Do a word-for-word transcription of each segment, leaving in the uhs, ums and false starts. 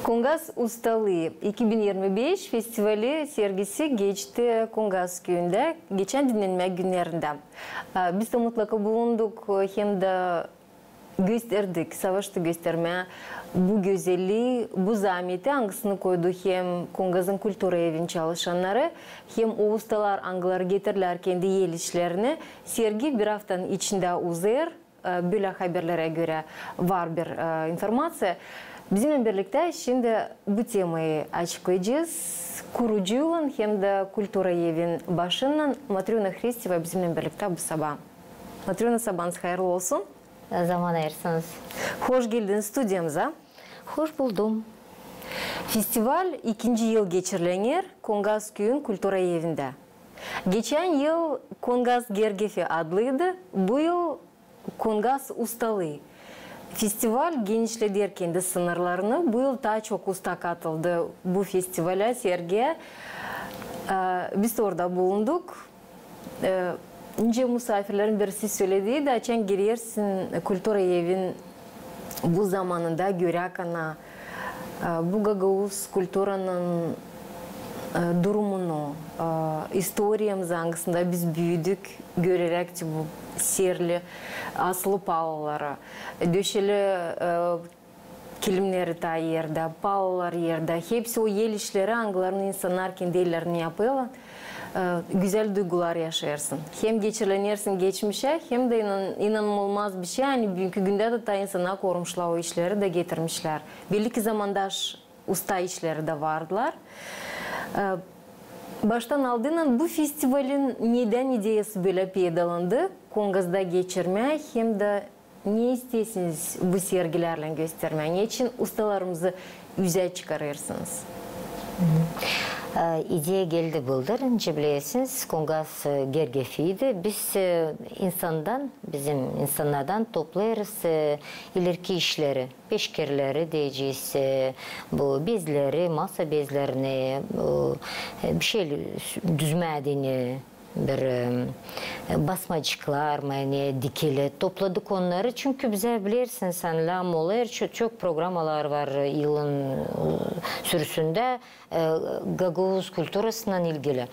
Kongaz ustalıı iki bin irmi beş festivali sergisi geçti Kongaz küüyündä geçän dinnenmäk günnerindä. Biz dä mutlaka bulunduk hem dä gösterdik, savaştık göstermää bu gözellii, bu zaameti, angısını koydu hem Kongazın kultura evin çalışannarı, hem o ustalar, angıları getirdilär kendi el işlerini. Sergi bir aftanın içindä uzer, bölä haberlerä görä var bir informaţiya. Bizimnän birliktä şindi bu temayı açıklayacez kurucuylan hem dä kultura evin başıylan. Matröna Hristeva bizimnän birliktä bu sabaa. Matröna, sabaanız hayırlı olsun. Zaman ayırasınız. Hoş geldiniz studiyamıza. Hoş buldum. Festival ikinci yıl geçirilener Kongaz küüyün kultura evindä. Geçän yıl Kongaz gergefi adlıydı, bu yıl Kongaz ustalıı. Festival genişleder kendi sınırlarını, bu yıl taa çok usta katıldı bu festivalä, sergiyä. Biz dä orada bulunduk. Nicä musaafirlerin birisi sölediydi, açan girersin kultura evin bu zamanında, göräk ana bu gagauz kulturanın durumunu, istoriyamızı, angısında biz büüdük, göreräk te bu serili asılı palaları, döşeli kilimneri taa erdä, palalar erdä. Hepsi o el işleri, angılarını insannar kendi ellerinin yapêrlar. Gözäl duygular yaşêêrsın. Hem geçirilenersin geçmişä, hem dä inan-, inanılmaz bir şey, ani büünkü gündä dä taa insannar korumuşlar o işleri dä getirmişlär. Belli ki zamandaş usta işleri dä vardılar. Baştan aldıynan bu festivalin nedän ideyası bölä peydalandı Kongazda geçirmää hem dä ne isteersiniz bu sergilärlän göstermää? Neçin ustalarımızı üzä çıkarêrsınız? İdeya geldi bıldır, nicä bilersiniz, Kongaz gergefiydi. Biz insandan, bizim insannardan toplêêrız ilerki işleri, peşkirleri deyecez, bu bezleri, masa bezlerini, bir şey düzmädini, bir basmacıklar mı, ne dikili. Topladık onnarı, çünkü bizä, bilersiniz, anlam olêr, ço-, çok programalar var yılın sürüsündä gagauz kulturasınnan ilgili.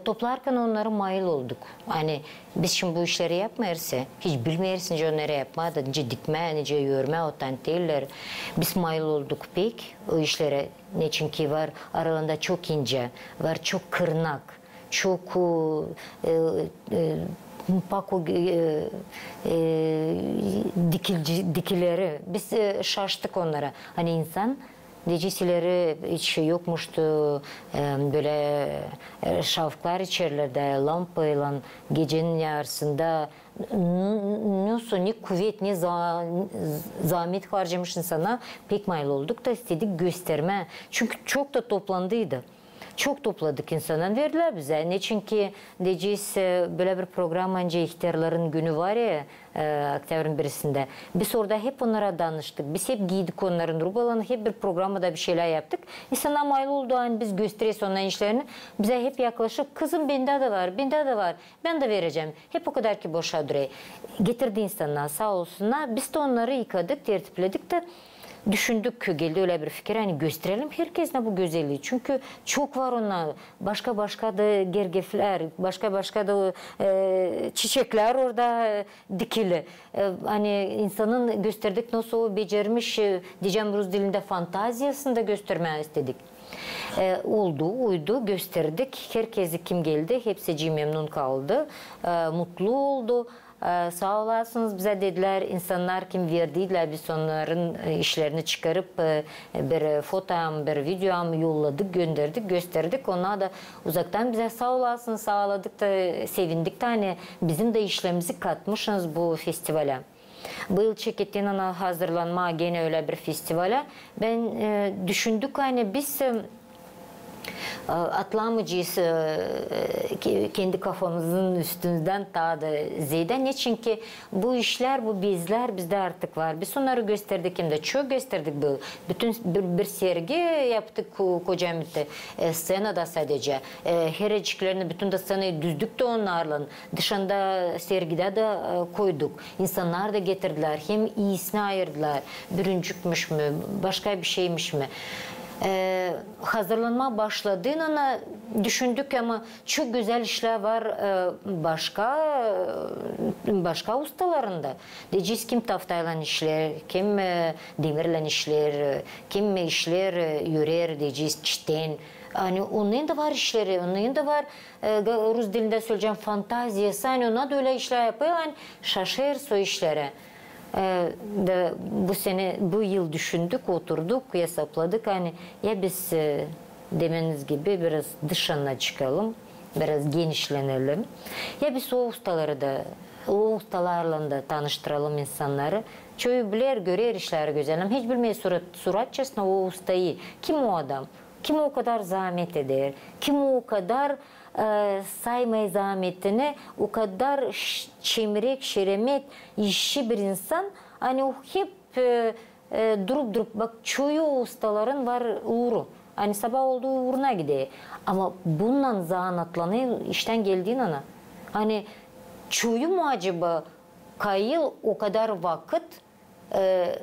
Toplarkan onnarı mayıl olduk. Ani biz şindi bu işleri yapmêêrız, hiç bilmeeriz, nicä onnarı yapmaa da, nicä dikmää, nicä örmää o tanteller. Biz mayıl olduk pek o işlerä, neçinki var aralarında çok incä, var çok kırnak, çok, e, e, pak o, e, e, dikilci-, dikileri. Biz, e, şaştık onnara. Ani insan, deyecez, ileri hiç yokmuştu, e, bölä, e, şafklar içerlerdä, lampaylan, gecenin yarısında, n-, n-, nasıl, ne kuvet, ne za-, zaamet harcamış insana, pek mayıl olduk da istedik göstermää. Çünkü çok da toplandıydı. Çok topladık insandan, verdilär bizä. Neçinki, deyecez, e, bölä bir programa, nicä ihtärların günü var ya, e, oktyabrın birisindä. Biz orada hep onnara danıştık. Biz hep giydik onnarın rubalarını, hep bir programada bir şeylär yaptık. İnsannar mayıl oldu, ani biz göstereriz onnarın işlerini. Bizä hep yaklaşıp, "Kızım, bendä dä var, bendä dä var. Bän dä verecäm." Hep o kadar ki boşa durêr. Getirdi insannar, saa olsunnar. Biz dä onnarı yıkadık, tertipledik dä düşündük, geldi ölä bir fikir, ani gösterelim herkezinä bu gözellii. Çünkü çok var onnar, başka-başka da gergeflär, başka-başka da, e, çiçeklär orada, e, dikili. E, ani insanın gösterdik, nasıl o becermiş, e, deyecäm rus dilindä, fantaziyasını da göstermää istedik. E, oldu, uydu, gösterdik. Herkezi, kim geldi, hepsicii memnun kaldı, e, mutlu oldu. E, saa olasınız, bizä dedilär insannar, kim verdiydilär, biz onnarın, e, işlerini çıkarıp, e, bir fotoyam, bir videoyam yolladık, gönderdik, gösterdik. Onnar da uzaktan bizä saa olasınız, saaladık da, sevindik dä, ani bizim dä işlerimizi katmışsınız bu festivalä. Bu yıl çekettiydim hazırlanmaa genä ölä bir festivalä. Bän, e, düşündük, ani biz, e, E, atlamayacez, e, ke-, kendi kafamızın üstündän taa da zeedä. Neçinki bu işlär, bu bezlär bizdä artık var. Biz onnarı gösterdik, hem dä çok gösterdik. Bu bütün bir, bir sergi yaptık ko-, koca müddet, e, sţenada sadecä. E, herciklerini, bütün dä sţenayı düzdük dä onnarlan. Dışında sergidä dä, e, koyduk. İnsannar da getirdilär, hem iisini ayırdılar. Bürüncükmüş mü, başka bir şeymiş mi. E, hazırlanmaa başladıynan düşündük, ama çok gözäl işlär var, e, başka, e, başka ustalarında. Deyecez, kim taftaylan işleer, kim, e, demirlän işleer, e, kim işleer, e, örer, deyecez, çitän. Ani onnarın da var işleri, onnarın da var, e, ga-, rus dilindä söleyecäm, fantaziyası, ani onnar da ölä işlär yapêr, ani şaşêrsın o işlerä. E, da bu sene, bu yıl düşündük, oturduk, esapladık, ani ya biz, e, demeniz gibi biraz dışına çıkalım, biraz genişlenelim. Ya biz o ustaları da, o ustalarlan da tanıştıralım insannarı. Çoyu biler, görer işleri gözäl, ama hiç bilmeer surat-, suratçasına o ustayı. Kim o adam? Kim o kadar zaamet eder? Kim o kadar, e, saymêêr zaametini, o kadar ş-, çemrek, şeremet, işçi bir insan, ani o hep, e, e, durup-durup, bak, çoyu ustaların var uuru. Ani sabaa oldu, uuruna gider. Ama bununnan zanaatlanêr iştän geldiynän. Ani çoyu mu acaba kayıl o kadar vakıt, e,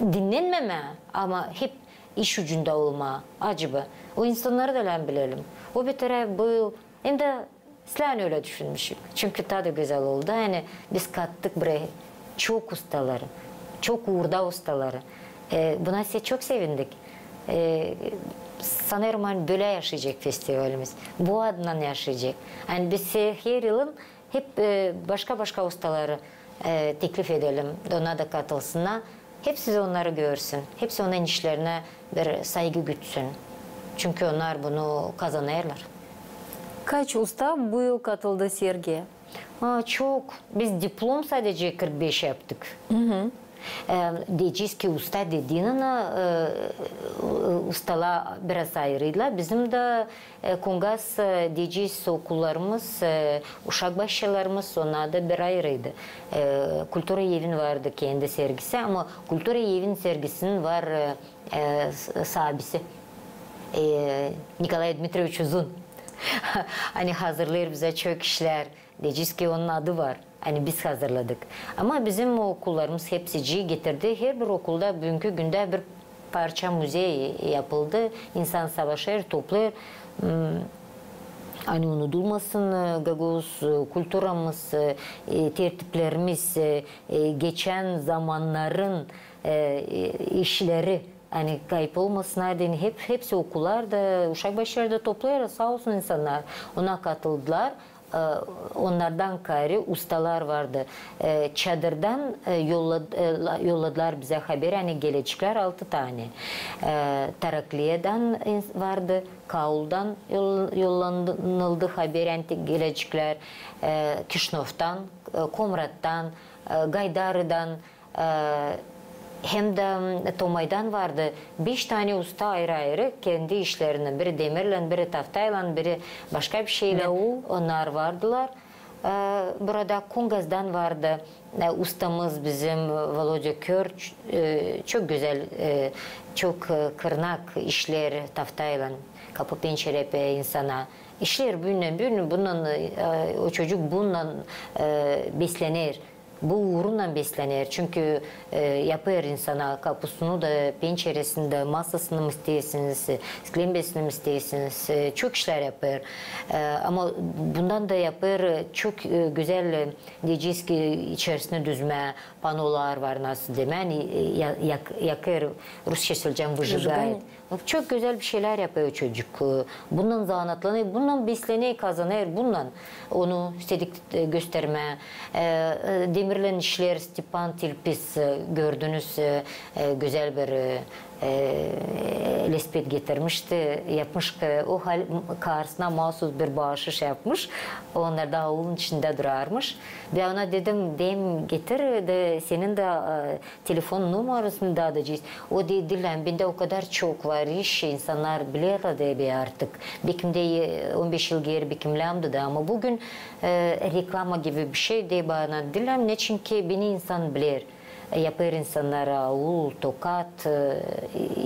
dinnenmemää, ama hep iş ucunda olmaa acaba? O insannarı da lääzım bilelim. O bir taraf bu, hem dä islän ölä düşünmüşük. Çünkü taa da gözäl oldu. Ani biz kattık buraya çok ustaları, çok uurda ustaları. E, buna se-, çok sevindik. E, sanêrım, ani bölä yaşayacek festivalimiz. Bu adnan yaşayacek. Ani biz se-, her yılın hep, e, başka-başka ustaları, e, teklif edelim, ona da katılsınnar. Hepsi onnarı görsün, hepsi onnarın işlerinä bir saygı gütsün. Çünkü onnar bunu kazanêrlar. Kaç usta bu yıl katıldı sergiyä? A, çok. Biz diplom sadece kırk beş yaptık. E, deyecez ki, usta dediynän, e, ustalar biraz ayırıydılar. Bizim dä, e, Kungas, e, deyecez, okullarımız, e, uşak başçalarımız, onnar da bir ayırıydı. E, kultura evin vardı kendi sergisi, ama kultura evin sergisinin var, e, e, s-, saabisi. E, Nikolay Dmitrievich Uzun. Ani hazırlêêr bizä çok işlär. Deyecez ki, onun adı var. Ani biz hazırladık. Ama bizim okullarımız hepsicii getirdi. Her bir okulda büünkü gündä bir parça muzey yapıldı. İnsan savaşêr, toplêêr. Hmm, ani unudulmasın, e, gagauz, e, kulturamız, e, e, tertiplerimiz, e, e, geçän zamannarın, e, e, işleri. Ani kayıp olmasın, hadi, hep, hepsi okullarda, uşak başçalarda toplêêr, saa olsun insannar. Ona katıldılar. E, onnardan kaarı ustalar vardı. E, Çadırdan, e, yolla-, e, la-, yolladılar bizä haber, ani geleceklär altı tane. E, Tarakliyadan ins-, vardı, Kauldan yol-, yollanıldı haber, ani geleceklär. E, Kişinövdan, e, Komrattan, e, Gaydarıdan, E, hem dä, m, Tomaydan vardı beş tane usta ayrı-ayrı, kendi işlerinä. Biri demirlän, biri taftaylan, biri başka bir şeylän. Onnar vardılar, e, burada. Kungastan vardı, e, ustamız bizim, e, Volodya Kör, ç-, e, çok gözäl, e, çok, e, kırnak işleer taftaylan, kapu pençere yapêr insana. İşleer büünä-büünä, bunnan, e, o çocuk bunnan, e, beslener. Bu uurunnan beslener, çünkü, e, yapêr insana kapusunu da, pençeresini dä, masasını mı isteersiniz, e, sklembesini mı isteersiniz, e, çok işlär yapêr. E, ama bundan da yapêr, e, çok, e, gözäl, e, deyecez ki, içerisini düzmää, panolar var, nasıl demää, ani, e, ya-, yak-, yakêr, rusça söleyecäm, выжигает. Çok gözäl bir şeylär yapêr o çocuk. E, bunnan zanaatlanêr, bunnan beslenêr, kazanêr, bunnan. Onu istedik, e, göstermää. E, e, demirlän işleer Stepan Tilpis, e, gördünüz, e, e, gözäl bir, e, E, lespet getirmişti, yapmış ki, o hal-, karısına maasuz bir baaşış yapmış, onnar da aulun içindä durarmış. Bän ona dedim, deerim, getir da senin dä, e, telefon numarasını da adaycez. O deer, Dilä, bendä o kadar çok var iş, insannar bilerlär da beni artık. Bekim dä, e, on beş yıl geeri bekim lääzımdı da, ama büün, e, reklama gibi bişey, deer bana Dilä, neçin ki beni insan biler. E, yapêr insannara aul, tokat, e,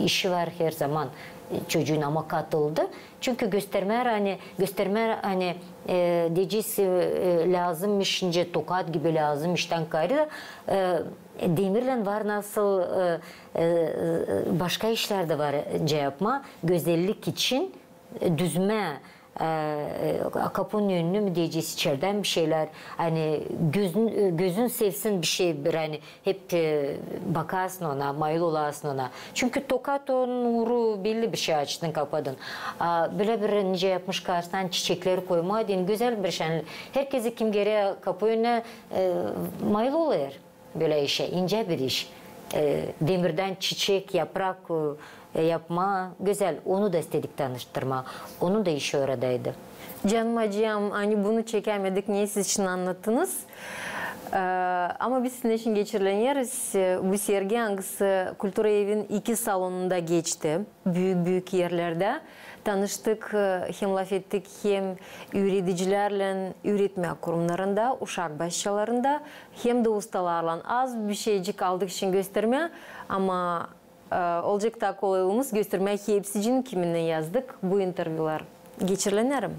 işi var herzaman, e, çocuun, ama katıldı. Çünkü göstermää, ani, göstermää, ani, e, deyecez, e, e, lääzımmış, nicä tokat gibi lääzım iştän kaarä da, e, demirlän var nasıl, e, e, e, başka işlär dä var, nicä yapmaa, gözellik için, e, düzmää, e, e, kapunun önünü mü deyecez, içerdän bişeylär, ani gözün, e, gözün sevsin bişey bir, ani hep, e, bakarsın ona, mayıl olasın ona. Çünkü tokat onun uuru belli bişey, açtın, kapadın. A bölä bir nicä yapmış karısına çiçekleri koymaa deyni, gözäl bir şey. Ani herkezi kim geer kapu önünä, e, mayıl olêr bölä işä, incä bir iş. E, demirdän çiçek, yaprak, e, yapmaa gözäl. Onu da istedik tanıştırmaa. Onun da işi oradaydı. Canım acıyam, ani bunu çekämedik, ne siz için annattınız. E, ama biz sizin için geçirileneriz. E, bu sergi, angısı kultura evin iki salonunda geçti. Büük-büük erlerdä tanıştık, e, hem lafettik, hem üüredicilärlän üüretmä kurumnarında, uşak başçalarında, hem dä ustalarlan. Az bişeycik aldık için göstermää, ama, e, olacek taa kolaylığımız göstermää hepsicini, kiminnän yazdık bu intervyular. Geçirilenerim.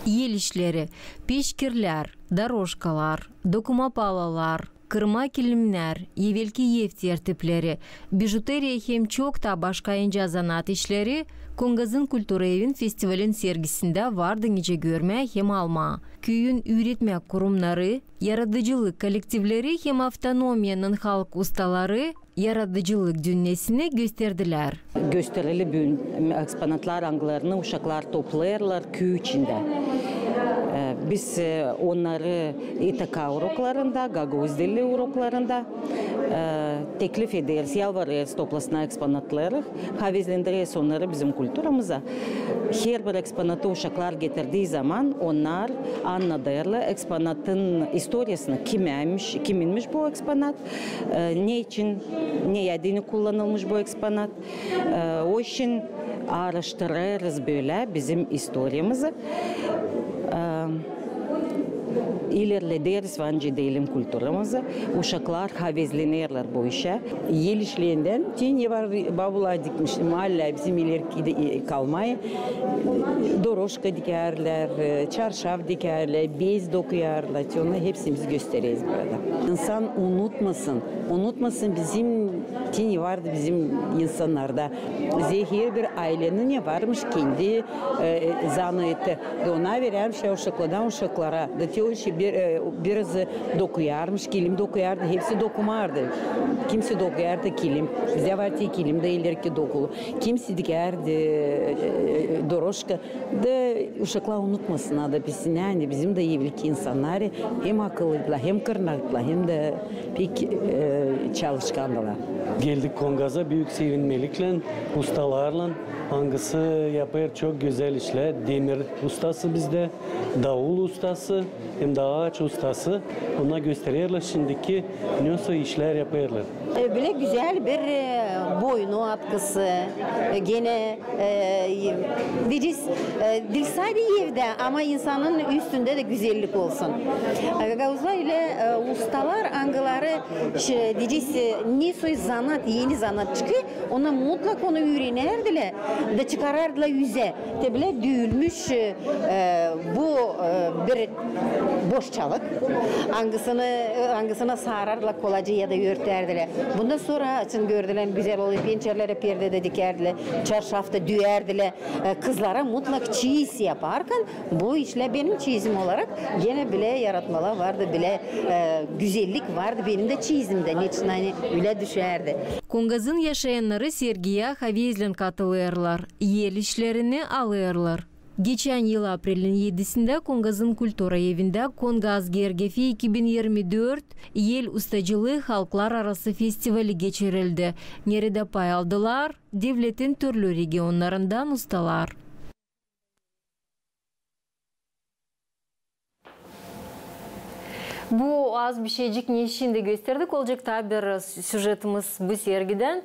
El işleri, peşkirlär, doroşkalar, dokuma palalar, kırma kilimnär, evelki ev tertipleri, bijuteriya hem çok taa başka incä zanaat işleri Kongazın kultura evin festivalin sergisindä vardı nicä görmää hem almaa. Küüyün üüretmä kurumnarı, yaradıcılık kollektivleri hem avtonomiyanın halk ustaları yaradıcılık dünnesini gösterdilär. Gösterili büün eksponatlar, angılarını uşaklar toplêêrlar küüyün içindä. E, biz, e, onnarı İTK uroklarında, gagauz dili uroklarında, e, teklif ederiz, yalvarêrız toplasınnar eksponatları, havezlendireriz onnarı bizim kulturamıza. Herbir eksponatı uşaklar getirdii zaman onnar annadêrlar eksponatın istoriyasını, kiminmiş, kiminmiş bu eksponat, e, ne için, ne deyni kullanılmış bu eksponat. E, o için aaraştırêrız bölä bizim istoriyamızı. E, ilerlederiz, bence deyelim, kulturamızı. Uşaklar havezlenerlär bu işä. El işlerindän, te ne var, babulär dikmiş, maallä bizim ilerki dä, e, kalmaya. Doroşka dikärlär, e, çarşaf dikärlär, bez dokuyarlar. Te onnarı hepsini biz göstereriz burada. İnsan unutmasın, unutmasın bizim, te ne vardı bizim insannarda. Bizä herbir aylenin ne varmış kendi, e, zanaatı. Da ona verärmiş uşaklardan uşaklara. Da te o işi bir, e, biraz dokuyarmış, kilim dokuyardı, hepsi dokumardı. Kimisi dokuyardı kilim. Bizä var te kilim dä ilerki dokulu. Kimisi dikärdi, e, doroşka. Da uşaklar unutmasınnar da bilsinnär, ani bizim dä evelki insannar hem akıllıdılar, hem kırnaktılar, hem dä pek, e, çalışkandılar. Geldik Kongaza büük sevinmeliklän, ustalarlan, angısı yapêr çok gözäl işlär, demir ustası bizdä, daul ustası, hem dä aaç ustası. Onnar göstererlär şindiki, ne soy işlär yapêrlar. E, bölä gözäl bir, e, boynu atkısı, e, genä, e, deyecez, e, diil sade evdä, ama insanın üstündä dä güzellik olsun. E, gagauzlar ölä, e, ustalar, angıları, ş-, deyecez, e, ne soy zanaat, eni zanaat çıkêr, ona mutlak onu üürenärdilär da çıkarardılar üzä. Te bölä düülmüş, e, bu, e, bir boşçalık, angısını, e, angısını saarardılar kolayca ya da örtärdilär. Bundan sora açın gördülär, gözäl olêr, pençerelärä perdä dä dikärdilär, çarşaf da düüärdilär. E, kızlara mutlak çeyiz yaparkan, bu işlär benim çeyizim olarak genä bölä yaratmalar vardı, bölä, e, güzellik vardı benim dä çeyizimdä, neçin ani ölä düşärdi. Kongazın yaşayannarı sergiyä havezlän katılêrlar, el işlerini alêrlar. Geçän yıl aprelin edisindä Kongazın kultura evindä «Kongaz geografi iki bin irmi dört: el ustacılıı halklararası festivali» geçirildi, neredä pay aldılar devletin türlü regionnarından ustalar. Bu az bişeycik, ne şindi gösterdik, olacek taa bir sü-, süjetimiz bu sergidän.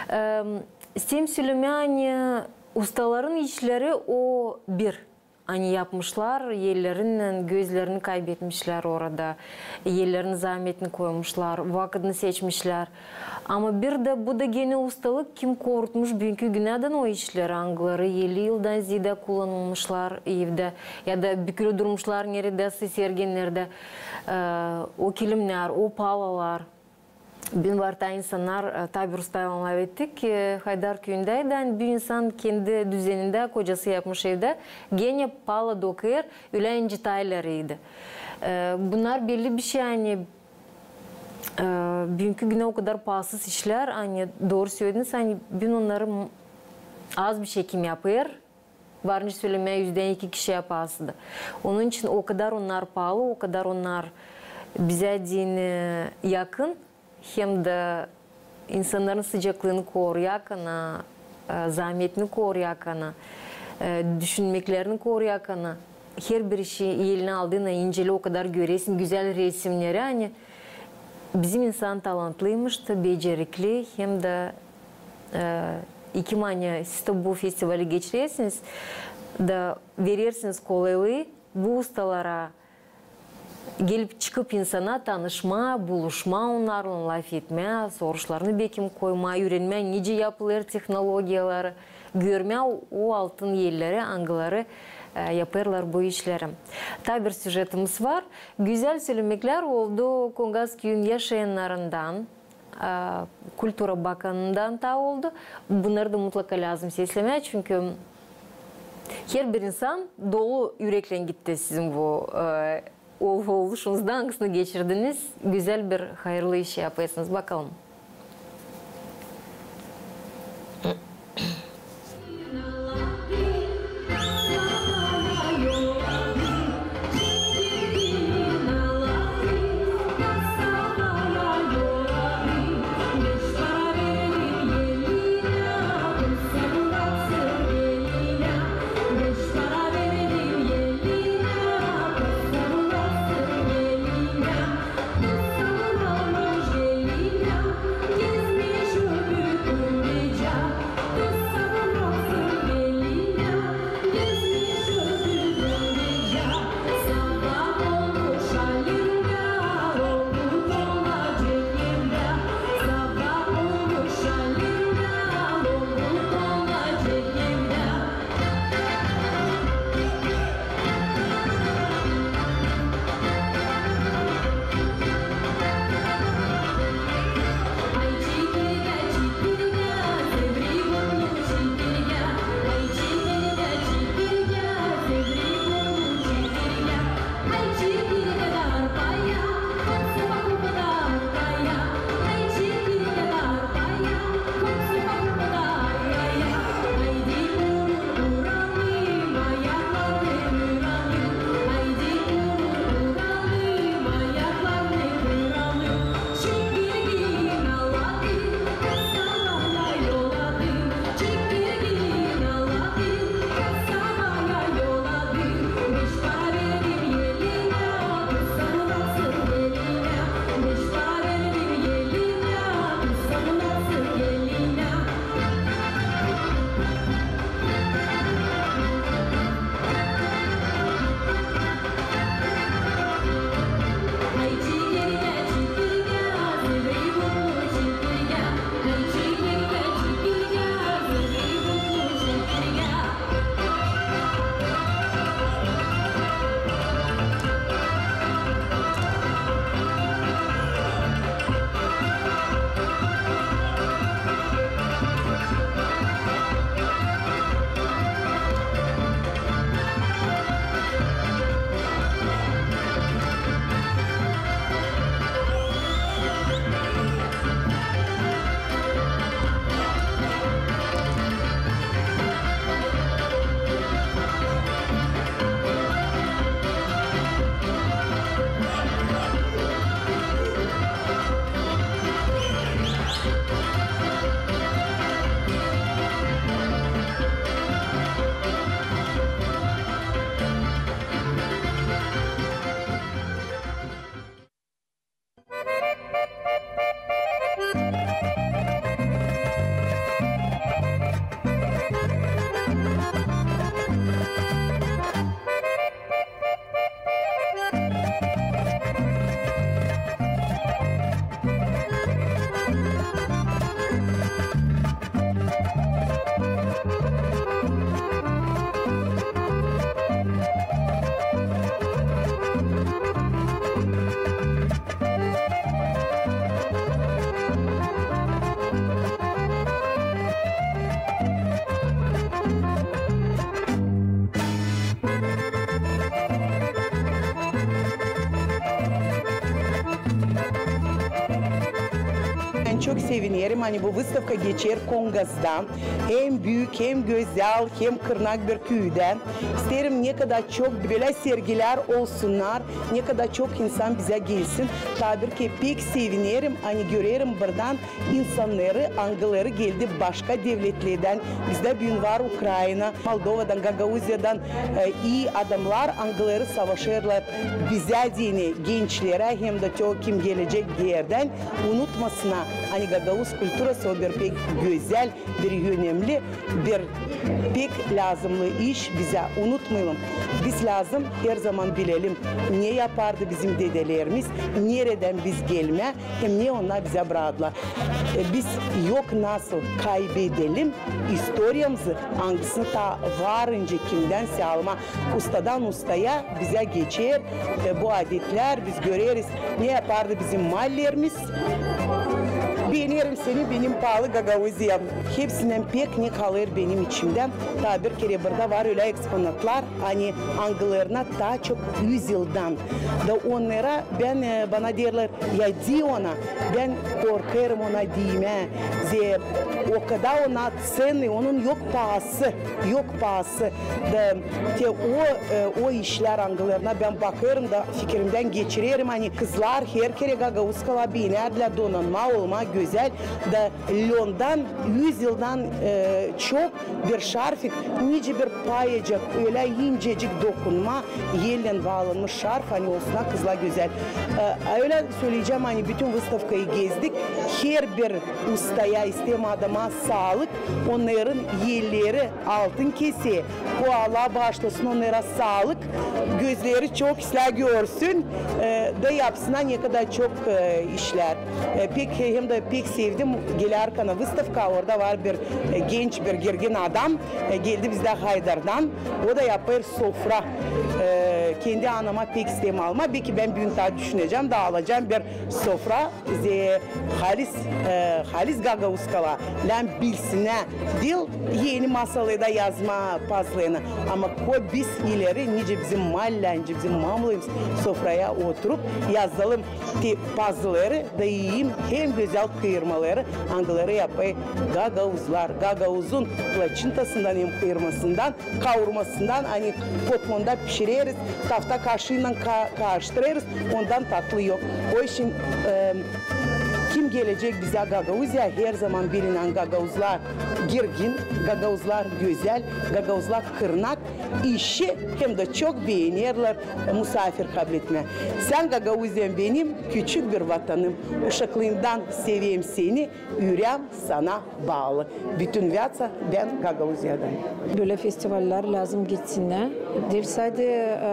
Em, isteerim sölemää, ani ustaların işleri o bir. Ani yapmışlar, ellerinnän gözlerini kaybetmişlär orada, ellerinin zaametini koymuşlar, vakıdını seçmişlär. Ama bir dä bu da genä ustalık, kim korutmuş büünkü günädän o işleri, angıları elli yıldan zeedä kullanılmışlar evdä, ya da bükülü durmuşlar neredäsä sergilerdä, e, o kilimnär, o palalar. Büün var taa insannar, e, taa bir ustaylan lafettik, e, Haydar küüyündäydi, ani bir insan kendi düzenindä, kocası yapmış evdä, genä pala dokêr, ölä incä tayları idi. E, bunnar belli bir şey, ani, e, büünkü günä o kadar paasız işlär, ani dooru sölediniz, ani büün onnarı m-, az bir şey kim yapêr. Var nicä sölemää, üzdän iki kişiyä paasıdır. Onun için o kadar onnar paalı, o kadar onnar bizä deyni yakın, hem dä insannarın sıcaklıını koruyakana, e, zaametini koruyakana, e, düşünmeklerini koruyakana, herbir işi elinä aldıynan incele, o kadar göresin gözäl resimneri, ani bizim insan talantlıymış da, becerikli, hem dä, e, iki mane siz dä bu festivali geçirersiniz da verersiniz kolaylıı bu ustalara gelip çıkıp insana tanışmaa, buluşmaa onnarlan, lafetmää, soruşlarını bekim koymaa, üürenmää, nicä yapılêr tehnologiyaları, görmää o, o altın elleri, angıları, e, yapêrlar bu işleri. Taa bir süjetimiz var. Gözäl sölemeklär oldu Kongaz küüyün yaşayannarından, e, kultura bakanından taa oldu. Bunnarı da mutlaka lääzım seslemää, çünkü herbir insan dolu üreklän gitti sizin bu, e, ol-, oluşunuzda, angısını geçirdiniz. Gözäl bir hayırlı iş yapêrsınız. Bakalım. Çok sevinerim, ani bu выставка geçer Kongazda. Hem büük, hem gözäl, hem kırnak bir küüdä. İsteerim, ne kadar çok bölä sergilär olsunnar, ne kadar çok insan bizä gelsin. Taa bir kerä pek sevinerim, ani görerim burdan insannarı, angıları geldi başka devletlerdän. Bizdä büün var Ukraina, Moldovadan, Gagauziyadan, e, ii adamnar, angıları savaşêrlar bizä deyni, gençlerä, hem dä te, kim gelecek geerdän, unutmasınnar, ani gagauz kulturası o bir pek gözäl, bir önemli, bir pek lääzımnı iş bizä. Unutmayalım. Biz lääzım herzaman bilelim, ne yapardı bizim dedelerimiz, neredän biz gelmä, hem ne onnar bizä braktılar. E, biz yok nasıl kaybedelim istoriyamızı, angısını taa var nicä kimdän sä alma. Ustadan ustaya bizä geçer, e, bu adetlär, biz göreriz, ne yapardı bizim mallerimiz. Beenerim seni, benim paalı Gagauziyam. Hepsindän pek ne kalêr benim içimdä. Taa bir kerä burada var ölä eksponatlar, ani angılarına taa çok üz yıldan. Da onnara bän, e, bana deerlär, ya diy ona, bän korkêrım ona diymää. Zerä o kadar ona ценный, onun yok paası, yok paası. Da te o, e, o işlär, angılarına bän bakêrım da fikirimdän geçirerim, ani kızlar her kerä gagauzkalar beenärdilär donanmaa, olmaa gözäl. Da löndan, üz yıldan, e, çok bir şarfik, nicä bir payıcık, ölä incecik dokunma, ellän baalanmış şarf, ani olsunnar kızlar gözäl. E, ölä söleyecäm, ani bütün выставкayı gezdik, herbir ustaya, isteerim adama saalık, onnarın elleri altın kesä, Koala baaşlasın onnara saalık, gözleri çok islää görsün, e, da yapsınnar ne kadar çok, e, işlär. E, pek, hem dä pek sevdim, gelärdän выставka, orada var bir, e, genç, bir girgin adam, e, geldi bizdä Haydardan, o da yapêr sofra. E, kendi anama pek isteerim almaa, beki bän büün taa düşünecäm da alacam bir sofra, zerä halis, e, halis gagauzkalar lääzım bilsinnär, diil eni masalarda yazmaa pazılarını, ama ko biz ileri, nicä bizim mallä, nicä bizim mamılarımız sofraya oturup yazalım te pazıları da iyeyim hem gözäl kıyırmaları, angıları yapêr gagauzlar, gagauzun plaçintasından hem kıyırmasından, kaurmasından, ani potmonda pişireriz, tafta kaşıylan ka-, karıştırêrız, ondan tatlı yok. O işin, e, kim gelecek bizä Gagauziya, herzaman bilinän gagauzlar girgin, gagauzlar gözäl, gagauzlar kırnak, işi hem dä çok beenerlär musaafir kabletmää. Sän Gagauziyam benim, küçük bir vatanım, uşaklıımdan severim seni, üreem sana baalı. Bütün Vятsa, bän Gagauziyadan. Bölä festivallär lääzım geçsinnär. Diil sade, e,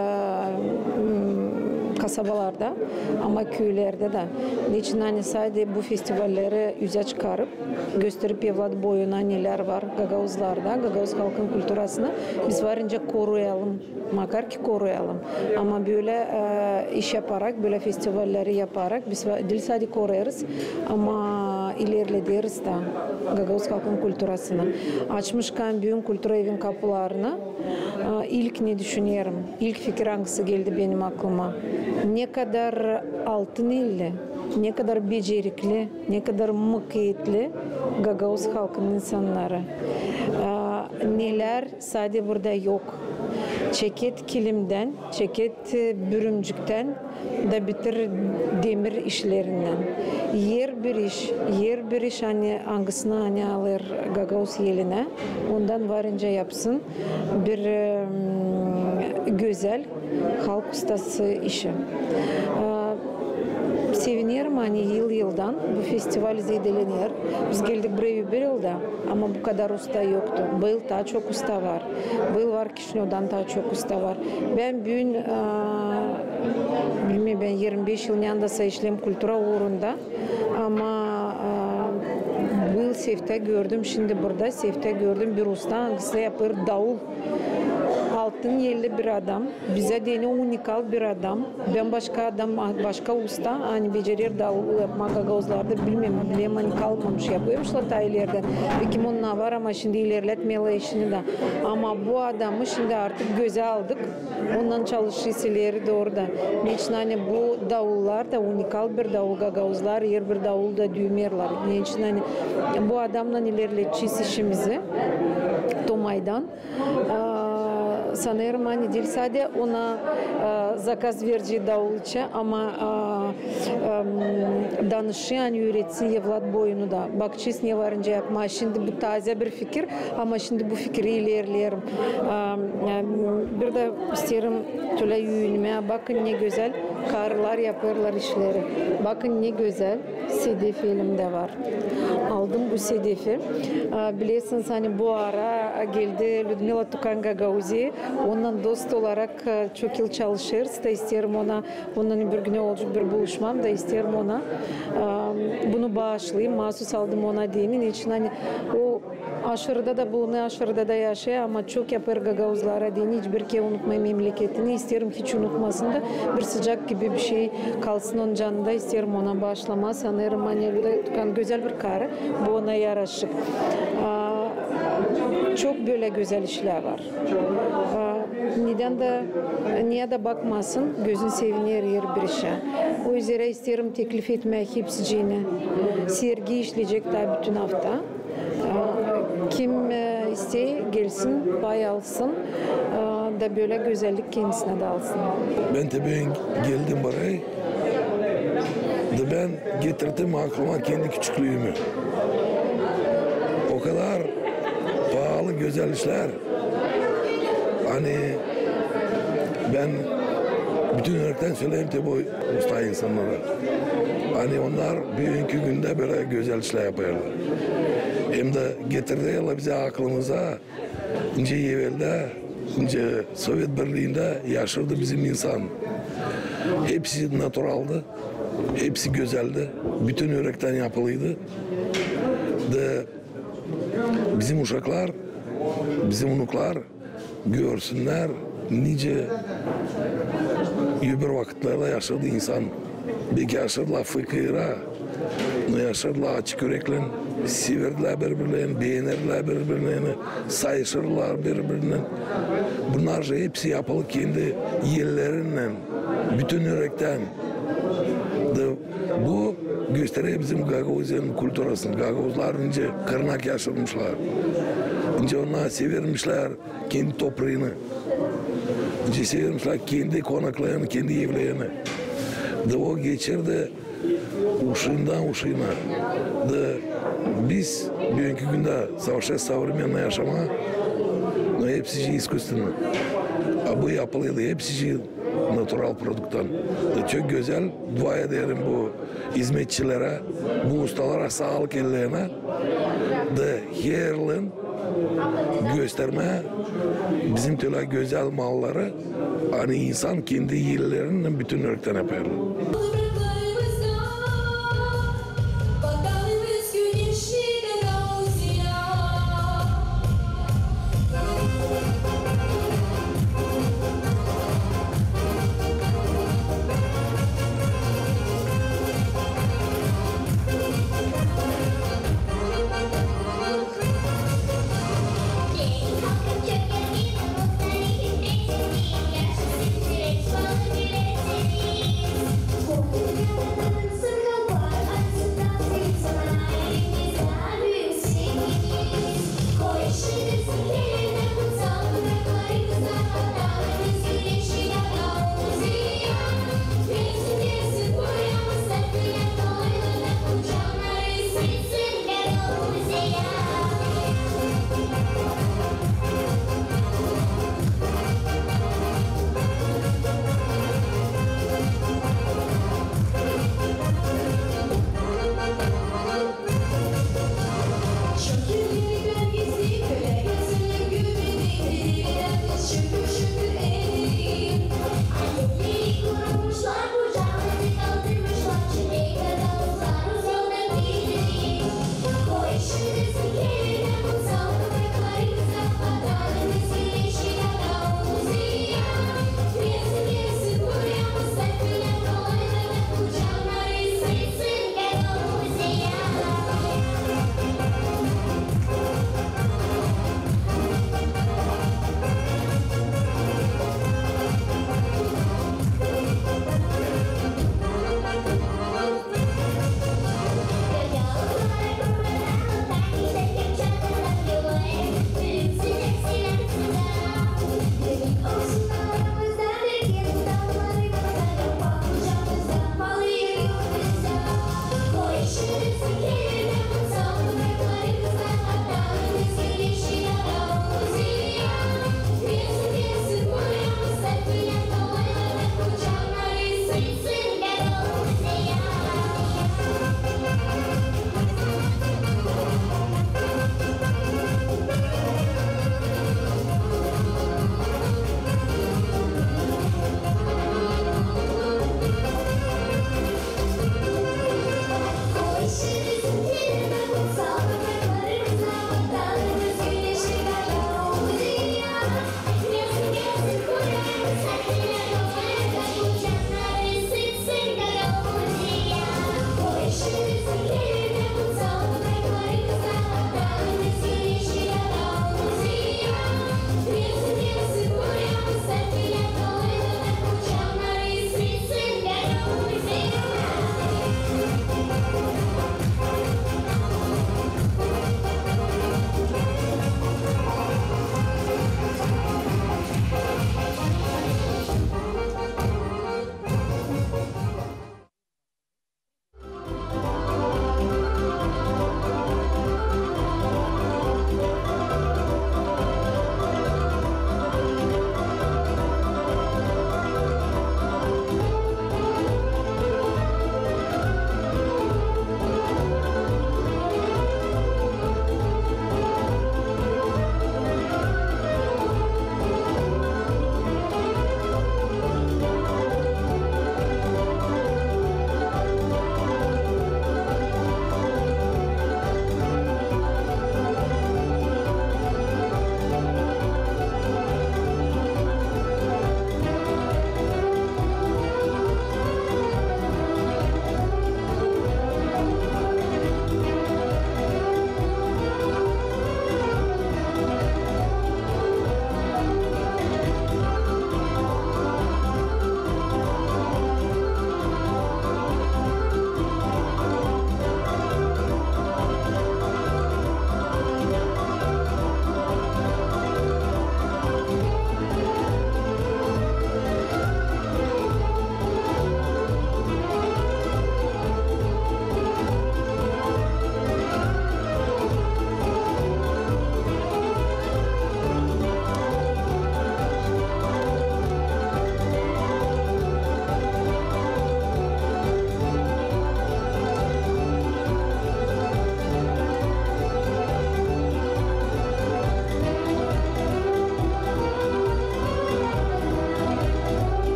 m, kasabalarda, ama küülerdä dä. Neçin ani sade bu festivalleri üzä çıkarıp, gösterip evlat boyuna nelär var gagauzlarda, gagauz halkın kulturasını biz var nicä koruyalım. Makar ki koruyalım. Ama bölä, e, iş yaparak, bölä festivalleri yaparak biz va-, diil sade koruyêrız, ama ilerlederiz dä gagauz halkın kulturasını. Açmışkan büün kultura evin kapularını, e, ilk ne düşünerim, ilk fikir, angısı geldi benim aklıma. Ne kadar altın elli, ne kadar becerikli, ne kadar mıkayetli gagauz halkın insannarı. E, nelär sade burada yok. Çeket kilimdän, çeket, e, bürümcüktän da bitir demir işlerinnän. Herbir iş, herbir iş, ani, angısını, ani, alêr gagauz elinä, ondan var nicä yapsın bir, e, m, gözäl halk ustası işi. E, sevinerim, ani yıl-yıldan bu festival zedelener. Biz geldik buraya bir yılda, ama bu kadar usta yoktu. Bu yıl taa çok usta var. Bu yıl var Kişinövdan taa çok usta var. Bän büün, e, bilmeerim, bän irmi beş yıl neyandasa işleerim kultura uurunda. Ama, e, bu yıl seftä gördüm, şindi burada seftä gördüm bir usta, angısı yapêr daul. Altın elli bir adam, bizä deyni unikal bir adam. Bän başka adam, başka usta, ani becerer davul yapmaa gagauzlarda, bilmeerim, bilerim, ani kalmamış, yapêrmışlar taa ileridän. Bekim onnar var, ama şindi ilerletmeerlär işini dä. Ama bu adamı şindi artık gözä aldık. Onunnan çalışêrız ileri dooru da. Neçin ani bu davullar da unikal bir davul, gagauzlar herbir davul da düümerlär. Neçin ani bu adamnan ilerledecez işimizi. Tomaydan. Aa, sanêrım, ani diil sade ona, aa, zakaz verecez davul için, ama, aa, em, danışêr, ani üüretsin evlat boyunu da. Bakacez ne var nicä yapmaa. Şindi bu tazä bir fikir, ama şindi bu fikiri ilerleerim. Aa, em, bir dä isteerim tölä üüünmää. Bakın ne gözäl karılar yapêrlar işleri. Bakın ne gözäl. Sedef elimdä var. Aldım bu sedefi. Aa, bilersiniz, ani bu ara geldi Lüdmila Tukan Gagauziya. Onunnan dost olarak, e, çok yıl çalışêrız da isteerim ona, onunnan bir günü olacek bir buluşmam da isteerim ona, aa, bunu baaşlayım. Maasuz aldım ona deyni, neçin ani o aşırıda da bulunêr, aşırıda da yaşêêr, ama çok yapêr gagauzlara deyni, hiç bir kerä unutmêêr memleketini. İsteerim hiç unutmasın da, bir sıcak gibi bir şey kalsın onun canında. İsteerim ona baaşlamaa. Sanêrım, ani Lüdmila Tukan gözäl bir karı, bu ona yaraşêr. Aa, çok bölä gözäl işlär var. Aa, nedän dä, neyä dä bakmasın, gözün seviner herbir işä. O üzerä isteerim teklif etmää hepsiciinä. Sergi işleyecek taa bütün afta. Aa, kim, e, isteer, gelsin, pay alsın, aa, da bölä gözällik kendisinä dä alsın. Bän te büün geldim burayı. Da bän getirdim aklıma kendi küçüklüümü. O kadar paalı gözäl işlär. Ani bän bütün ürekten söleerim te bu usta insannara. Ani onnar büünkü gündä bölä gözäl işlär yapêrlar. Hem dä getirerlär bizä aklımıza, nicä eveldä, nicä Sovet Birliindä yaşardı bizim insan. Hepsi naturaldı, hepsi gözäldi, bütün ürekten yapılıydı. Da bizim uşaklar, bizim unuklar görsünnär, nicä öbür vakıtlarda yaşardı insan. Beki yaşardılar fıkıra, no yaşardılar açık üreklän, sevirdilär biri-birlerini, beenerdilär biri-birlerini, sayışırdılar biri-birindän. Bunnar hepsi yapılı kendi ellerinnän, bütün ürekten. Da bu gösterer bizim Gagauziyanın kulturasını. Gagauzlar nicä kırnak yaşarmışlar, nicä onnar severmişlär kendi topraanı, nicä severmişlär kendi konaklarını, kendi evlerini. Da o geçer dä uşundan uşuna. Da biz büünkü gündä savaşêrız современный yaşamaa, no hepsicii искусственный. A bu yapılıydı hepsicii natural produkttan. Da çok gözäl, dua ederim bu hizmetçilerä, bu ustalara saalık ellerinä. Da herliin göstermää bizim tölä gözäl malları, ani insan kendi ellerinnän bütün ürekten yapêr.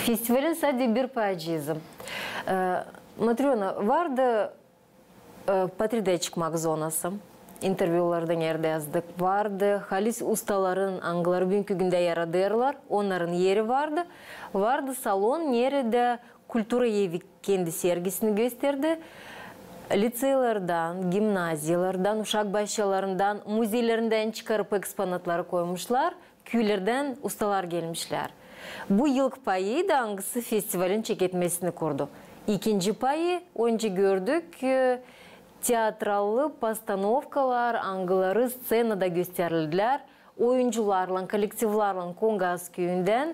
Festivalin sade bir parçası. E, Matröna, vardı e, patriotizm çıkmak zonası. İntervyularda neredä yazdık. Vardı halis ustaların, angıları büünkü gündä yaradêrlar, onnarın eri vardı. Vardı salon, neredä kultura evi kendi sergisini gösterdi. Liţeylerdän, gimnaziyalardan, uşak başçalarından, muzeylerindän çıkarıp eksponatları koymuşlar. Küülerdän ustalar gelmişlär. Bu yılkı payı da, angısı festivalin çeketmesini kurdu. İkinci payı, öncä gördük, e, teatrallı postanovkalar, angıları sţenada gösterildilär oyuncularlan, kollektivlarlan Kongaz küüyündän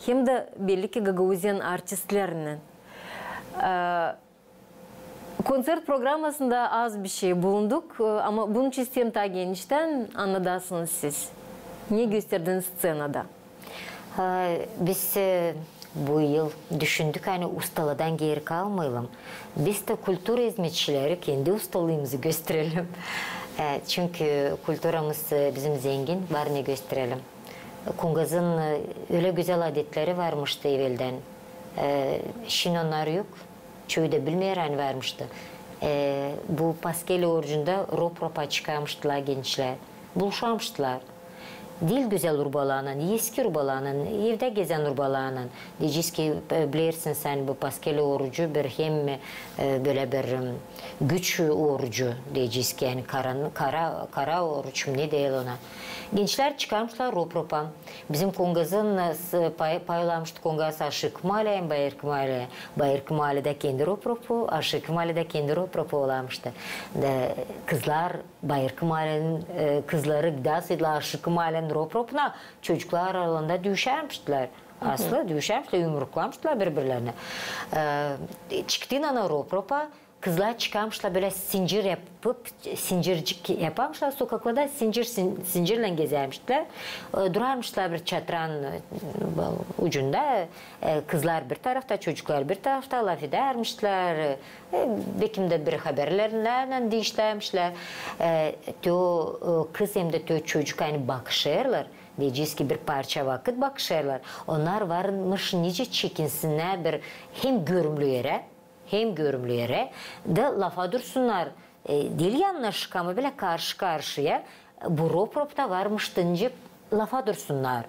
hem dä, belli ki, Gagauziyanın artistlerinin. E, Koncert programmasında az bişey bulunduk, e, ama bunun için isteerim taa geniştän annadasınız siz. Ne gösterdiniz sţenada? Ha, biz, e, bu yıl düşündük, ani ustalardan geeri kalmayalım. Biz dä kultura izmetçileri kendi ustalıımızı gösterelim. E, çünkü kulturamız, e, bizim zengin, var ne gösterelim. Kongazın, e, ölä gözäl adetleri varmıştı eveldän. E, şindi onnar yok. Çoyu da bilmeer, ani varmıştı. E, bu Paskeli orucunda Ropropa çıkarmıştılar gençlär. Buluşarmıştılar. Diil gözäl urbalarlan, eski urbalarlan, evdä gezän urbalarlan. Deyecez ki, e, bilersiniz, ani bu Paskeli orucu bir hem, e, bölä bir, m, güç orucu, deyecez ki, ani karan-, kara, kara oruç mu, ne deerlär ona. Gençlär çıkarmışlar Ropropa. Bizim Kongazın, e, s-, pay-, paylanmıştı Kongaz aşaakı maaleyä hem bayırkı maaleyä. Bayırkı maaleyädä kendi Ropropu, aşaakı maaleyädä kendi Ropropu olarmıştı. Da kızlar, bayırkı maaleyin, e, kızları gidärseydiler aşaakı maaleyin Ropropuna, çocuklar aralarında düüşärmiştilär. Aslı düüşärmiştilär, yumruklamıştılar biri-birlerini. E, çıktıynan Ropropa, kızlar çıkarmışlar bölä sincir yapıp, sincircik yaparmışlar sokaklarda, sincir, sin-, sincirlän gezärmiştilär. E, durarmışlar bir çatran, e, ucunda, e, kızlar bir tarafta, çocuklar bir tarafta, lafedärmiştilär, e, bekim dä bir haberlerinnän diişlärmişlär. E, te o, e, kız hem dä te o çocuk ani bakışêrlar, deyecez ki, bir parça vakıt bakışêrlar. Onnar varmış nicä çekinsinnär bir hem görümlü erä, hem görümlü erä, da lafa dursunnar, e, diil yannaşık, ama bölä karşı-karşıya, bu Ropropta varmış nicä lafa dursunnar.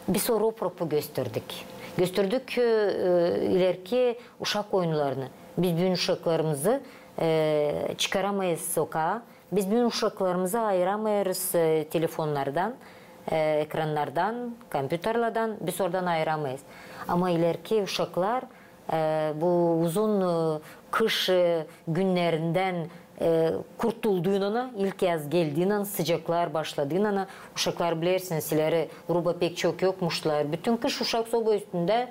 Biz o Ropropu gösterdik. Gösterdik, e, e, ilerki uşak oyunlarını. Biz büün uşaklarımızı, e, çıkaramêêrız sokaa. Biz büün uşaklarımızı ayıramêêrız, e, telefonnardan, e, ekrannardan, kompyuterlardan, biz oradan ayıramêêrız. Ama ilerki uşaklar, e, bu uzun, e, kış, e, günnerindän, e, kurtulduynana, ilk yaz geldiynän, sıcaklar başladıynana, uşaklar, bilersiniz, ileri ruba pek çok yokmuşlar. Bütün kış uşak soba üstündä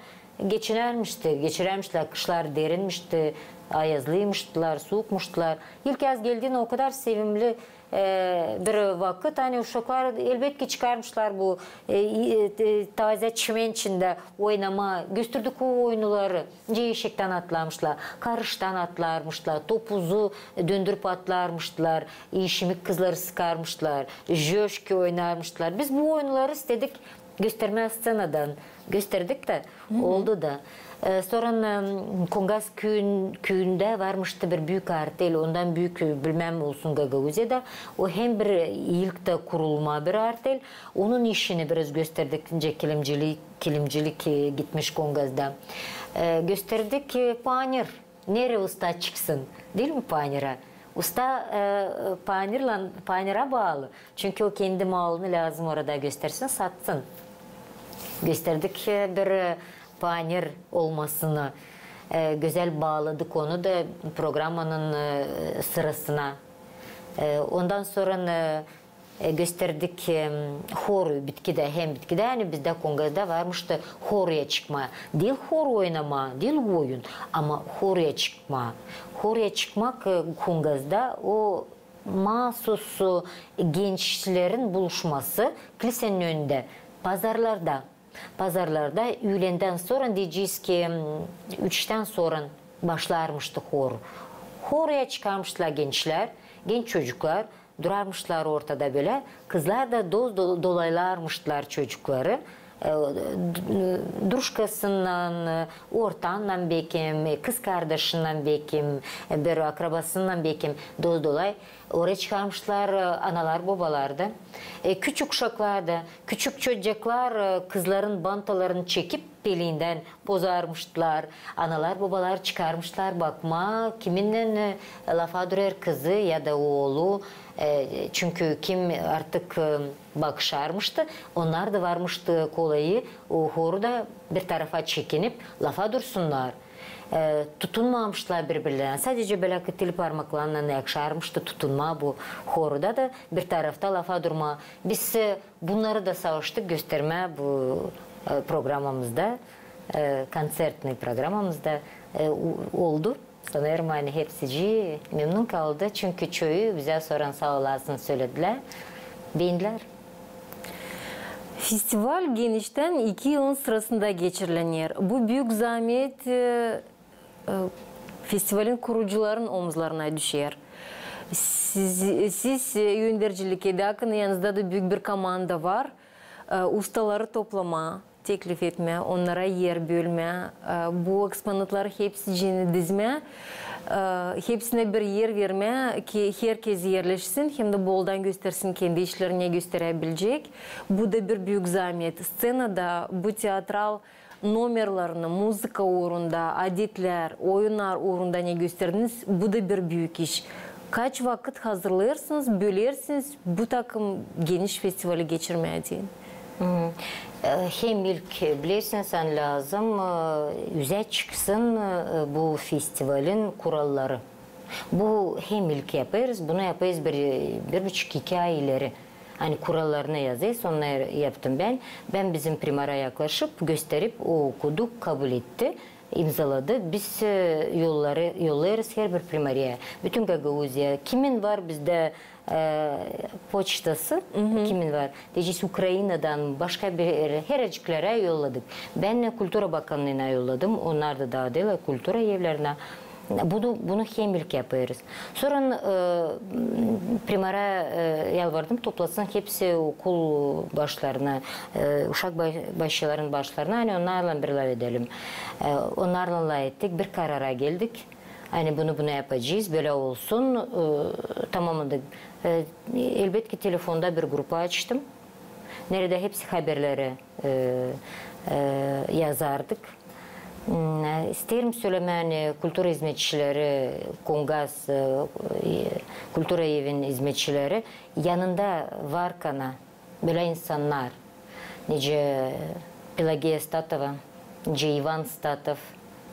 geçinärmişti, geçirärmişlär, kışlar derinmişti, ayazlıymıştılar, suukmuştular. İlk yaz geldiynän o kadar sevimli, e, bir vakıt, ani uşaklar elbetki çıkarmışlar bu, e, e, e, taazä çimen içindä oynamaa. Gösterdik o oyunları. Nicä eşektän atlarmışlar, karıştan atlarmışlar, topuzu döndürüp atlarmıştılar, işimik kızları sıkarmıştılar, jojki oynarmıştılar. Biz bu oyunları istedik göstermää sţenadan. Gösterdik dä, oldu da. E, sora, e, Kongaz küüyün-, küüyündä varmıştı bir büük artel, ondan büük, e, bilmäm, olsun Gagauziyada. O hem bir ilk dä kurulma bir artel. Onun işini biraz gösterdik, nicä kilimcilik, kilimcilik, e, gitmiş Kongazda. E, gösterdik, e, panir. Neredä usta çıksın, diil mi, panira? Usta, e, panirlän, panira baalı. Çünkü o kendi malını lääzım orada göstersin, satsın. Gösterdik, e, bir, e, panir olmasını. E, gözäl baaladık onu da programmanın, e, sırasına. E, ondan sora, e, e, gösterdik, e, horu bitkidä, hem bitkidä, ani bizdä Kongazda varmıştı horuya çıkmaa. Diil horu oynamaa, diil oyun, ama horuya çıkmaa. Horuya çıkmak, e, Kongazda o maasuz, e, gençlerin buluşması klisenin önündä, pazarlarda. Pazarlarda üülendän sora, deyecez ki, m, üçtän sora başlarmıştı horu. Horuya çıkarmıştılar gençlär, genç çocuklar, durarmıştılar ortada bölä. Kızlar da do-, do-, dolaylarmıştılar çocukları. E, d-, drujkasınnan, e, ortaannan bekim, e, kızkardaşınnan bekim, e, bir akrabasınnan bekim, doz-dolay oraya çıkarmıştılar, e, analar-bobalar da. E, küçük uşaklar da, küçük çocuklar, e, kızların bantalarını çekip, peliindän pozarmıştılar. Analar-bobalar çıkarmıştılar bakmaa, kiminnän, e, lafa durêr kızı ya da oolu. E, çünkü kim artık, e, bakışarmıştı, onnar da varmıştı kolayı o horuda bir tarafa çekinip lafa dursunnar. E, tutunmamıştılar biri-birlerinä. Sadece bölä kıtıl parmaklarınnan yakışarmıştı tutunmaa bu horuda da bir tarafta lafa durmaa. Biz, e, bunnarı da savaştık göstermää bu, e, programamızda, e, kontsertnıy programamızda, e, u-, oldu. Sanêrım, ani hepsicii memnun kaldı, çünkü çoyu bizä soran saa olasın söledilär, beendilär. Festival geniştän iki yılın sırasında geçirilener. Bu büük zaamet, e, e, festivalin kurucuların omuzlarına düşer. Siz, siz, e, öndercilik edäkın, yanınızda da büük bir komanda var. E, ustaları toplamaa, teklif etmää, onnara er bölmää, e, bu eksponatları hepsicini dizmää, e, hepsinä bir er vermää, ki herkez erleşsin, hem dä boldan göstersin kendi işlerini, ne gösteräbilecek. Bu da bir büük zaamet. Sţenada bu teatral nomerlarını, muzıka uurunda, adetlär, oyunnar uurunda ne gösterdiniz, bu da bir büük iş. Kaç vakıt hazırlêêrsınız, bölersiniz bu takım geniş festivali geçirmää deyni? Hı. E, hem ilk, bilersiniz, ani lääzım, e, üzä çıksın, e, bu festivalin kuralları. Bu hem ilk yapêrız, bunu yapêrız bir, bir buçuk, iki ay ileri. Ani kurallarını yazêrız, onnarı yaptım bän. Bän bizim primara yaklaşıp, gösterip, o okudu, kabul etti, imzaladı. Biz, e, yolları, yollêêrız herbir primariyaya, bütün Gagauziya. Kimin var bizdä, e, poçtası, kimin var, deyecez, Ukrainadan, başka bir, hereciklärä yolladık. Bän kultura bakannıına yolladım, onnar da daadêrlar kultura evlerinä. Bunu, bunu hem ilk yapêrız. Sora, e, primara, e, yalvardım, toplasın hepsi okul başlarını, e, uşak ba-, başçaların başlarını, ani onnarlan bir lafedelim. E, onnarlan lafettik, bir karara geldik. Ani bunu, bunu yapacez, bölä olsun, e, tamamladık. E, elbetki, telefonda bir grupa açtım. Neredä hepsi haberleri, e, e, yazardık. Hmm, e, isteerim sölemää, ani kultura izmetçileri, Kongas, e, e, kultura evin izmetçileri yanında varkana bölä insannar, nicä Pelageya Statova, nicä İvan Statov,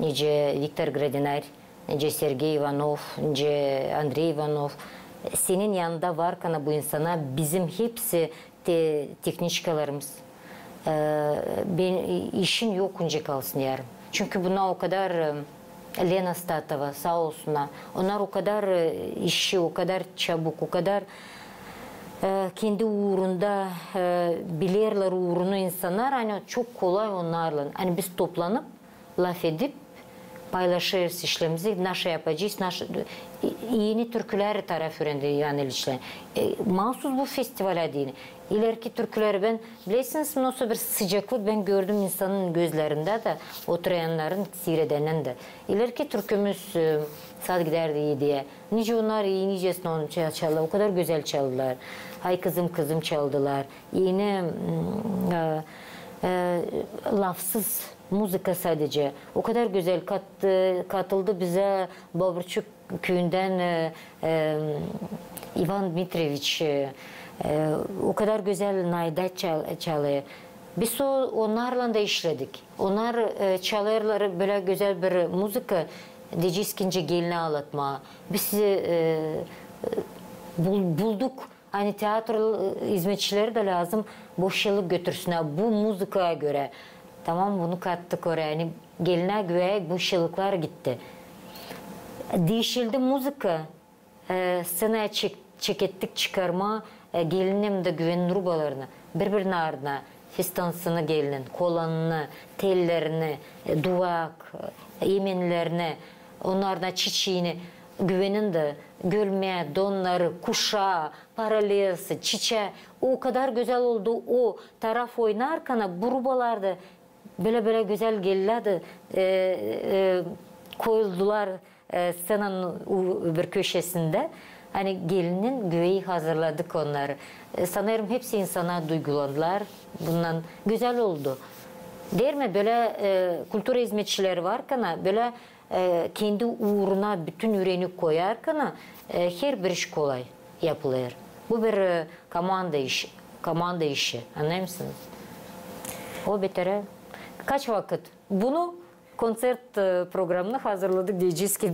nicä Viktor Gradinär, nicä Sergey İvanov, nicä Andrey İvanov, senin yanında varkana bu insannar, bizim hepsi te-, tehniçkalarımız, e, bän, işin yok, nicä kalsın yarım. Çünkü bunnar o kadar, e, Lena Statova, saa olsunnar. Onnar o kadar, e, işçi, o kadar çabuk, o kadar, e, kendi uurunda, e, bilerlär uurunu insannar, ani çok kolay onnarlan. Ani biz toplanıp, lafedip, paylaşêrız işlerimizi, naşey yapacez, naşey, e, eni türkülär taraf üürendi İvan İliçlän. E, maasuz bu festivalä deyni. İlerki türküleri bän, bilersiniz, nasıl bir sıcaklık bän gördüm insanın gözlerindä dä, oturayannarın, siiredännän dä. İlerki türkümüz, e, saat gidärdi ediyä. Nicä onnar ii, nicäsini onu ça-, çaldılar, o kadar gözäl çaldılar. Ay kızım, kızım çaldılar. Eni, mm, e, e, lafsız muzıka sadecä. O kadar gözäl kat-, e, katıldı bizä Baburçuk küüyündän, e, e, İvan Dmitriyeviç, e, e, o kadar gözäl nayda çal-, çalêr. Biz o, onnarlan da işledik. Onnar, e, çalêrlar bölä gözäl bir muzıka, deyecez ki, nicä gelini aalatmaa. Biz, e, e, bul-, bulduk. Ani teatr, e, izmetçileri dä lääzım bu şiilik götürsünnär bu muzıkaya görä. Tamam, bunu kattık oraya. Ani gelinä görä bu şiiliklar gitti. Diişildi muzıka, e, sţenaya çek-, çekettik çıkarmaa, e, gelinin hem dä güvennen rubalarını, bir-birinin ardına, fistansını gelinin, kolanını, tellerini, e, duvak, e, emenlerini, onnarına çiçiini. güvenin dä, gölmää, donnarı, kuşaa, paralelası, çiçää. O kadar gözäl oldu o taraf oynarkana, bu rubalarda bölä-bölä gözäl geldi, e, e, koyuldular e, sţenanın u-, bir köşesindä, ani gelinin güvey hazırladık onnarı. E, sanêrım, hepsi insana duygulandılar. Bundan gözäl oldu. Deerim, bölä, e, kultura izmetçileri varkana, bölä, e, kendi uuruna bütün üreni koyarkana, e, herbir iş kolay yapılêr. Bu bir, e, komanda işi, komanda işi. Annêêrsınız? O beterä. Kaç vakıt? Bunu konţert, e, programını hazırladık deyecez ki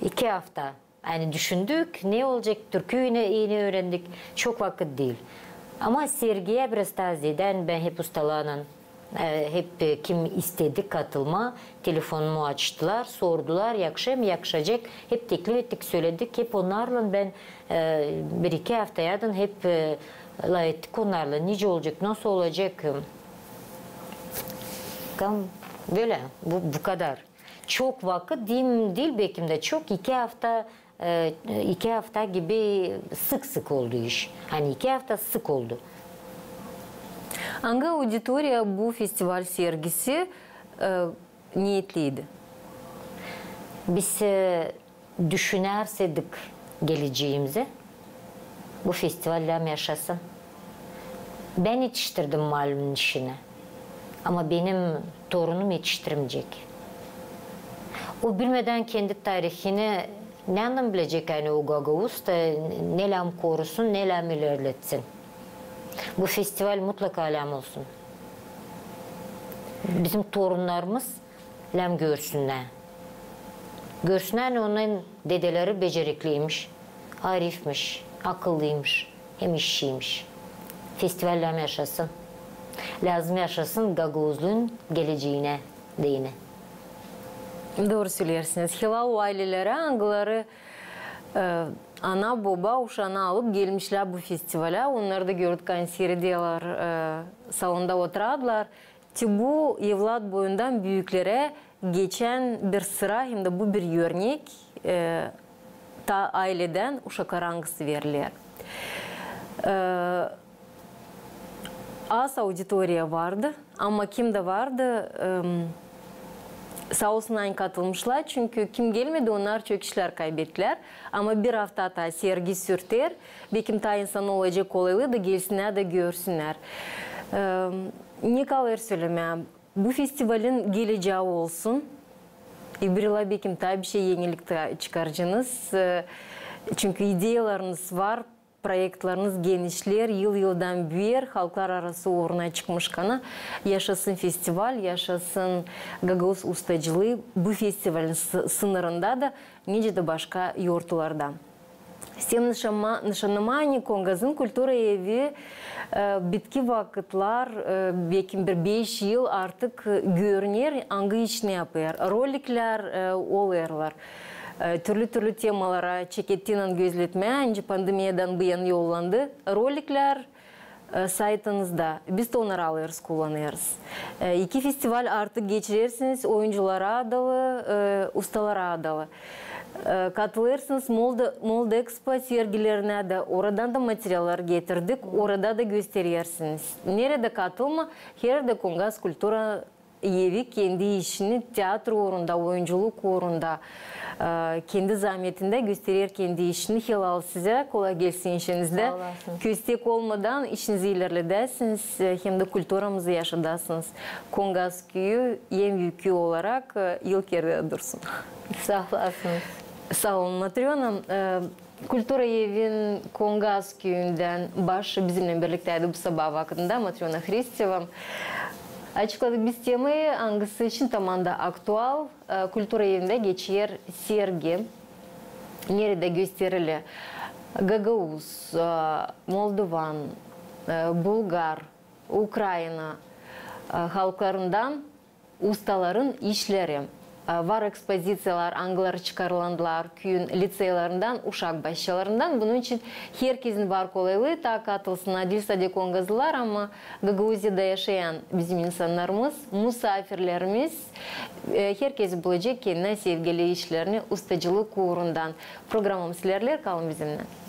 iki afta. Ani düşündük, ne olacek, türküyü eni üürendik, çok vakıt diil. Ama sergiyä biraz taa zeedä, bän hep ustalarlan, e, hep, e, kim istedi katılmaa, telefonumu açtılar, sordular, yakışêr mı, yakışacek, hep teklif ettik, söledik, hep onnarlan bän, e, bir-iki aftaydan hep, e, lafettik onnarlan, nicä olacek, nasıl olacek. Tam bölä, bu, bu kadar. Çok vakıt diil, diil bekim dä çok, iki afta, e, iki afta gibi sık-sık oldu iş. Ani iki afta sık oldu. Angı auditoriya bu festival sergisi, e, neetliydi? Biz, e, düşünärsädik gelecäämizi, bu festival lääzım yaşasın. Bän etiştirdim malumun işini, ama benim torunum etiştirmeyecek. O bilmedän kendi tarihini, nändan bilecek, ani o gagauz da ne lääzım korusun, ne lääzım ilerletsin. Bu festival mutlaka lääzım olsun. Bizim torunnarımız lääzım görsünnär. Görsünnär, ani onnarın dedeleri becerikliymiş, arifmiş, akıllıymış, hem işçiymiş. Festival lääzım yaşasın. Lääzım yaşasın gagauzluun gelecäänä deyni. Dooru söleersiniz. Hilal o aylelerä, angıları, e, ana, boba uşaanı alıp gelmişlär bu festivalä. Onnarı da gördük, ani siredärlär, e, salonda oturêrlar. Te bu evlat boyundan büüklere geçän bir sıra, hem dä bu bir örnek, e, taa ayledän uşaklara, angısı veriler. E, az auditoriya vardı, ama kim dä vardı, e, saa olsun, ani katılmışlar, çünkü kim gelmedi, onnar çok işlär kaybettilär. Ama bir afta taa sergi sürter, bekim taa insana olacek kolaylık da gelsinnär da görsünnär. E, ne kalêr sölemää, bu festivalin gelecää olsun. İbrila, bekim taa bir şey, enilik taa çıkaracenız. E, çünkü ideyalarınız var, proektlarınız genişleer, yıl-yıldan büüyer, halklararası uuruna çıkmış kana. Yaşasın festival, yaşasın gagauz ustacılıı bu festivalin sı-, sınırında da, nicä dä başka yortularda. İsteerim nışannamaa, ani Kongazın kultura evi, e, bitki vakıtlar, e, bekim bir beş yıl artık, e, görüner, angı işini yapêr. Roliklär, e, olêrlar. E, türlü-türlü temalara çekettiynän gözletmää, nicä pandemiyadan bu yana yollandı. Roliklär, e, saytınızda. Biz dä onnarı alêrız, kullanêrız. E, iki festival artık geçirersiniz oyunculara adalı, e, ustalara adalı. E, katılêrsınız Molda-, Moldexpo sergilerinä dä, oradan da materiallar getirdik, orada da gösterersiniz. Neredä katılmaa, hererdä Kongaz kultura evi kendi işini teatr uurunda, oyunculuk uurunda, e, kendi zaametindä gösterer kendi işini. Hilal, sizä kolay gelsin işinizdä. Saa olasın. Köstek olmadan işinizi ilerledäsiniz, e, hem dä kulturamızı yaşadasınız. Kongaz küüyü, en büük küü olarak, e, yıl kerä dursun. Saa olasın. Saa olun, Matröna. E, Kultura evin Kongaz küüyündän başı bizimnän birliktäydi bu sabaa vakıdında, Matröna Hristeva. Açıkladık biz temayı, angısı şindi tamanda aktual. E, kultura evindä geçer sergi, neredä gösterili gagauz, e, moldovan, e, bulgar, Ukraina, e, halklarından ustaların işleri. e, var ekspoziţiyalar, angıları çıkarılandılar küüyün liţeylerinden, uşak başçalarından. Bunun için herkezin var kolaylıı, taa katılsın diil sade kongazlılar, ama Gagauziyada yaşayan bizim insannarımız, musaafirlerimiz, e, herkezi bulacek kendinä sevgili işlerini ustacılık uurundan. Programamız ilerleer, kalın bizimnän.